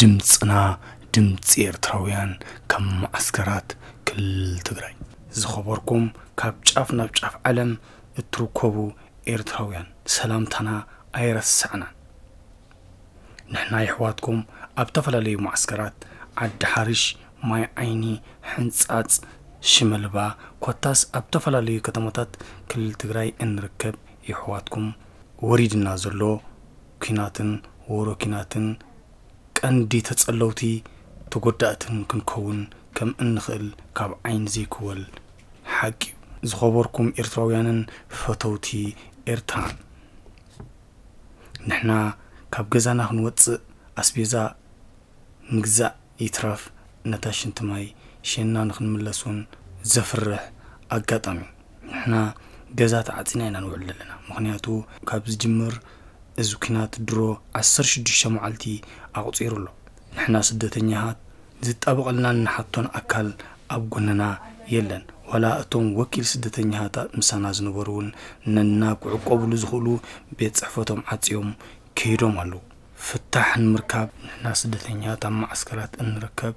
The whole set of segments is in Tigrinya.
ድምፅና ድምፂ ኤርትራውያን ካብ መዓስከራት ክልል ትግራይ። ዝኸበርኩም ካብ ጫፍ ናብ ጫፍ ዓለም እትርከቡ ኤርትራውያን፣ ሰላምታና ኣይረሳዕናን። ንሕና የሕዋትኩም ኣብ ተፈላለዩ መዓስከራት ዓዲ ሓርሽ፣ ማይ ዓይኒ፣ ሕንጻጽ፣ ሽመልባ፣ ኮታስ ኣብ ተፈላለዩ ከተማታት ክልል ትግራይ እንርከብ የሕዋትኩም፣ ወሪድና ዘሎ ኲናትን ወረ ኲናትን ቀንዲ ተጸለውቲ ተጎዳእትን ክንከውን ከም እንኽእል ካብ ዓይኒ ዘይክወል ሓቂ እዩ። ዝኸበርኩም ኤርትራውያንን ፈተውቲ ኤርትራን፣ ንሕና ካብ ገዛና ክንወጽእ ኣስቤዛ ምግዛእ ይትረፍ ነታ ሽንቲ ማይ ሸና ንኽንምለስ እውን ዘፍርሕ ኣጋጣሚ። ንሕና ገዛ ተዓጺና ኢና ንውዕል ዘለና። ምኽንያቱ ካብ ዝጅምር እዚ ኲናት ድሮ ዓሰርተ ሽዱሽተ መዓልቲ ኣቑጺሩ ኣሎ። ንሕና ስደተኛታት ዝጣበቐልናን ንሓቶን ኣካል ኣብ ጎንና የለን። ዋላ እቶም ወኪል ስደተኛታት ምሳና ዝነበሩ እውን ነና ክዕቆብሉ ዝኽእሉ ቤት ጽሕፈቶም ዓጽዮም ከይዶም ኣለዉ። ፍታሕ ንምርካብ ንሕና ስደተኛታት ኣብ መዓስከራት እንርከብ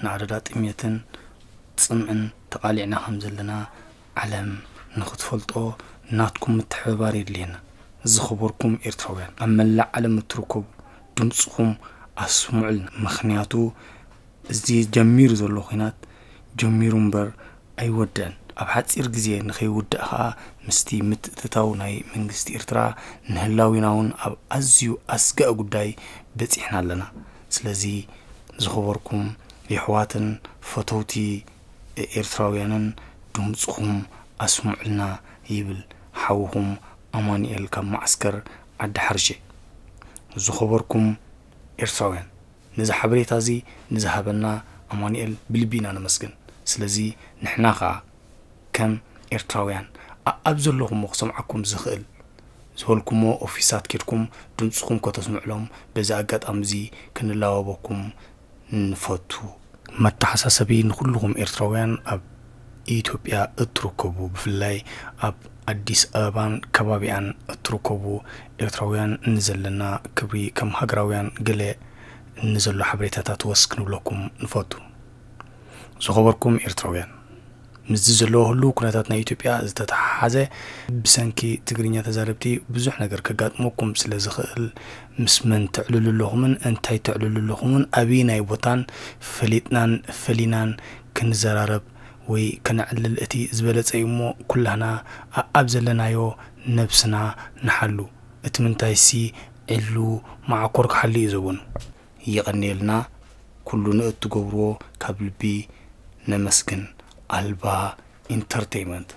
ንኣደዳ ጥሜትን ጽምእን ተቓሊዕና ከም ዘለና ዓለም ንኽትፈልጦ ናትኩም ምትሕብባር የድልየና። ዝኸበርኩም ኤርትራውያን ኣብ መላእ ዓለም እትርከቡ ድምጽኹም ኣስምዑልና። ምኽንያቱ እዚ ጀሚሩ ዘሎ ኲናት ጀሚሩ እምበር ኣይወድእን። ኣብ ሓጺር ግዜ ንኸይውዳእ ኸኣ ምስቲ ምትእትታው ናይ መንግስቲ ኤርትራ ንህላዊና እውን ኣብ ኣዝዩ ኣስጋኢ ጉዳይ በጺሕና ኣለና። ስለዚ ዝኸበርኩም የሕዋትን ፈተውቲ ኤርትራውያንን ድምጽኹም ኣስምዑልና ይብል ሓውኹም ኣማኑኤል ካብ መዓስከር ዓዲ ሓርሼ። ዝኸበርኩም ኤርትራውያን፣ ነዚ ሓበሬታ እዚ ንዝሃበና ኣማኑኤል ብልቢ ኢና ነመስግን። ስለዚ ንሕና ኸኣ ከም ኤርትራውያን ኣኣብ ዘለኹሞ ክሰምዓኩም ዝኽእል ዝበልኩሞ ኦፊሳት ኬድኩም ድምጽኹም ከተስምዑሎም በዚ ኣጋጣሚ እዚ ክንላበበኩም ንፈቱ። መተሓሳሰቢ ንኹልኹም ኤርትራውያን ኣብ ኢትዮጵያ እትርከቡ፣ ብፍላይ ኣብ ኣዲስ ኣበባን ከባቢኣን እትርከቡ ኤርትራውያን ንዘለና ክብሪ ከም ሃገራውያን ገለ ንዘሎ ሓበሬታታት ወስ ክንብለኩም ንፈቱ። ዝኸበርኩም ኤርትራውያን፣ ምስዚ ዘለዎ ህሉው ኩነታት ናይ ኢትዮጵያ ዝተተሓሓዘ ብሰንኪ ትግርኛ ተዛረብቲ ብዙሕ ነገር ከጋጥመኩም ስለ ዝኽእል፣ ምስ መን ተዕልሉ ኣለኹምን እንታይ ተዕልሉ ኣለኹምን ኣበየናይ ቦታን ፈሊጥናን ፈሊናን ክንዘራረብ ወይ ከነዕልል እቲ ዝበለጸ እዩ እሞ፣ ኩላህና ኣኣብ ዘለናዮ ነብስና ንሓሉ። እቲ ምንታይሲ ዕሉ መዓኮር ክሓሉ እዩ ዘበኑ። የቐንየልና። ኩሉ ንእትገብርዎ ካብ ልቢ ነመስግን። ኣልባ ኢንተርተይመንት።